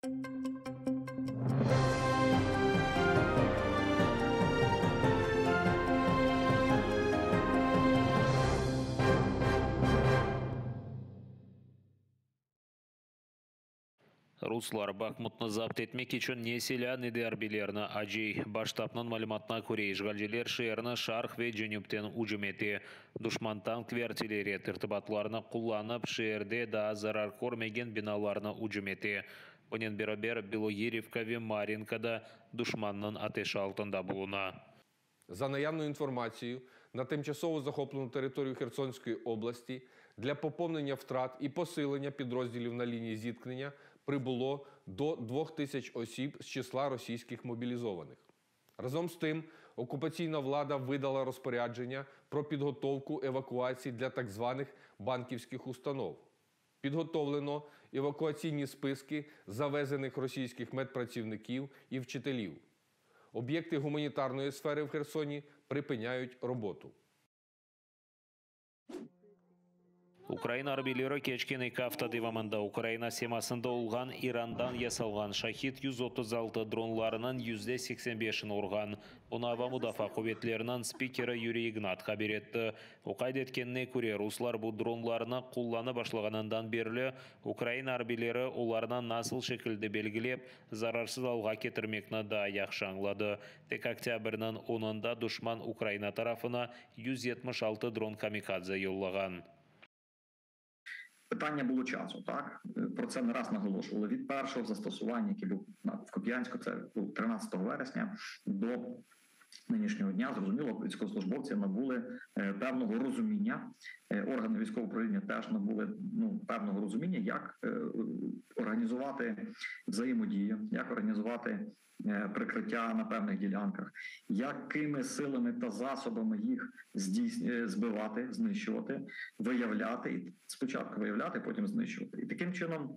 Ruslar Bahmutnı zapt etmek içün ne silâ, ne de arbiylerni acıy. Baş ştabnıñ malümatına köre, işğalciler şeerni şarq ve cenüpten ücüm ete. Duşman tank ve artilleriya tertibatlarını qullanıp, şeerde daa zarar körmegen binalarnı ücüm ete. Bunen beraber, Biloğirivka ve Maryinka da duşmannıñ ateşi altında buluna. За наявною інформацією, на тимчасово захоплену територію Херсонської області для поповнення втрат і посилення підрозділів на лінії зіткнення прибуло до 2000 осіб з числа російських мобілізованих. Разом з тим, окупаційна влада видала розпорядження про підготовку евакуації для так званих банківських установ. Підготовлено евакуаційні списки завезених російських медпрацівників і вчителів. Об'єкти гуманітарної сфери в Херсоні припиняють роботу. Ukraina arbiyleri keçken eki afta devamında Ukraina semasında olğan İrandan yasalğan Şahid 136 dronlarınıñ %85ini urğan. Bunı Ava mudafaa quvetleriniñ spikeri Yuriy İgnat haber etti. O qayd etkenine köre, ruslar bu dronlarnı qullanıp başlağanından berli Ukraina arbiyleri olarnı nasıl şekilde belgilep, zararsız alğa ketirmekni daa yahşı añladı. Tek oktâbrniñ onunda duşman Ukraina tarafına 176 dron-kamikadze yollağan. Питання було часу, так про це не раз наголошували. Від першого застосування, яке був в Куп'янську, це був 13 вересня, до нинішнього дня, зрозуміло, військовослужбовці набули певного розуміння, органи військового управління теж набули певного розуміння, як організувати взаємодію, як організувати прикриття на певних ділянках, якими силами та засобами їх збивати, знищувати, виявляти, і спочатку виявляти, потім знищувати. І таким чином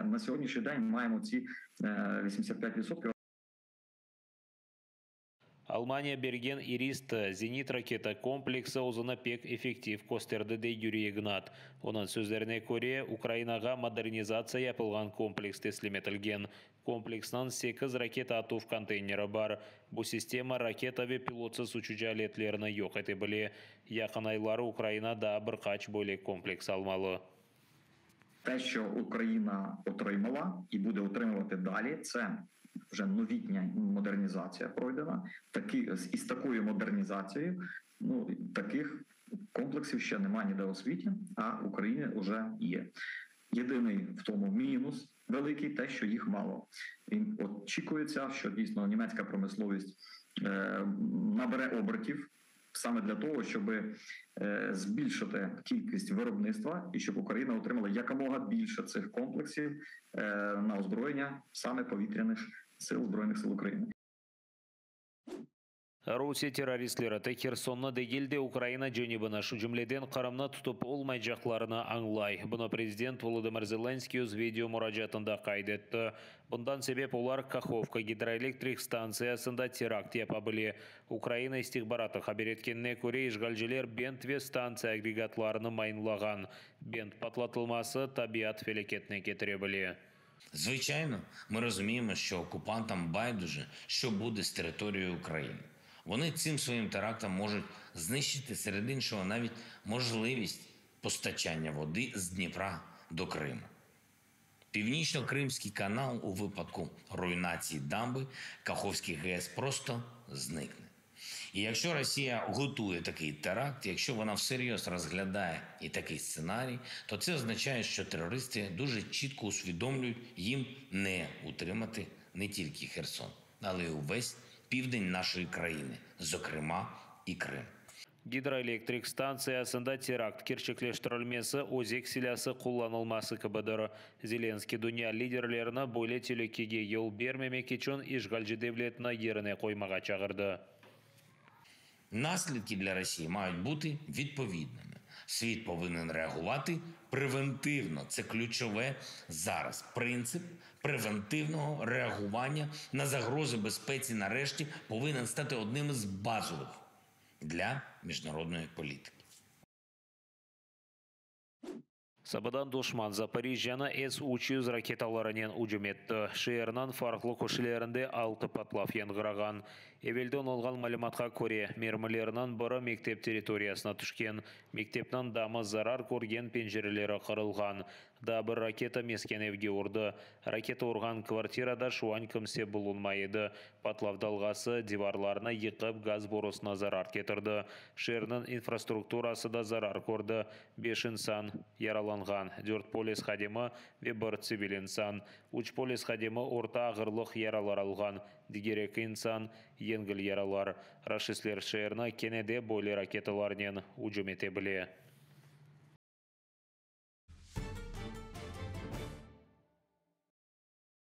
на сьогоднішній день маємо ці 85%. Almaniya bergen İRİS-T zenit raketa kompleksi özüni pek effektiv kösterdi, dey Yuriy İgnat. Onıñ sözlerine köre, Ukrainağa modernizatsiya yapılğan kompleks teslim etilgen. Kompleksniñ sekiz raketa atuv konteyneri bar. Bu sistema raketa ve pilotsız uçucı aletlerini yoq ete bile. Yaqın ayları Ukraina daa bir qaç böyle kompleks almalı. Те, що Україна отримала і буде отримувати далі, це вже новітня модернізація пройдена. Із такою модернізацією, таких комплексів ще немає ніде у світі, а в Україні вже є. Єдиний в тому мінус великий, те, що їх мало. І очікується, що дійсно німецька промисловість набере обертів саме для того, щоб збільшити кількість виробництва і щоб Україна отримала якомога більше цих комплексів на озброєння саме повітряних сил Збройних сил України. Rusiye terroristleri tek Hersonnı degil de Ukraina cenübini, şu cümleden Qırımnı tutıp olmaycaqlarını añlay. Bunı prezident Volodımır Zelenskiy öz video muracaatında qayd etti. Bundan sebep olar Kahovka gidroelektrik stantsiyasında terakt yapa bile. Ukraina istihbaratı haber etkenine köre, işğalciler bent ve stantsiya agregatlarını mayınlağan. Bent patlatılması tabiat felâketine ketire bile. Звичайно, ми розуміємо, що окупантам байдуже, що буде з територією України. Вони цим своїм терактом можуть знищити, серед іншого, навіть можливість постачання води з Дніпра до Криму. Північно-Кримський канал у випадку руйнації дамби Каховський ГЕС просто зникне. І якщо Росія готує такий теракт, якщо вона всерйоз розглядає і такий сценарій, то це означає, що терористи дуже чітко усвідомлюють, їм не утримати не тільки Херсон, але й увесь південь нашої країни, зокрема і Крим. Gidroelektrik stantsiyasında terakt kerçekleştirilmesi özek silâsı qullanılması kibidir. Zelenskiy dünya liderlerini böyle telükege yol bermemek içün işğalci devletni yerine qoymağa çağırdı. Наслідки для Росії мають бути відповідними. Світ повинен реагувати превентивно. Це ключове зараз. Принцип превентивного реагування на загрози безпеці нарешті повинен стати одним із базових для міжнародної політики. Sabadan duşman Zaporijjânı S-300 raketalarınen ücüm etti. Şeerniñ farqlı köşelerinde altı patlav yañğırağan. Evelden olğan malümatqa köre, mermilerniñ biri mektep territoriyasına tüşken. Mektepniñ damı zarar körgen, pencereleri qırılğan. Daa bir raketa mesken evge urdı. Raketa urğan kvartirada şu an kimse bulunmay edi. Patlav dalğası divarlarnı yıqıp, gaz borusına zarar ketirdi. Şeerniñ infrastrukturası da zarar kördi. Beş insan yaralanğan, dört polis hadimi ve bir tsivil insan. Üç polis hadimi orta ağırlıq yaralar alğan, diger eki insan yengil yaralar. Raşistler şeerni kene de böyle raketalarnen ücüm ete bile.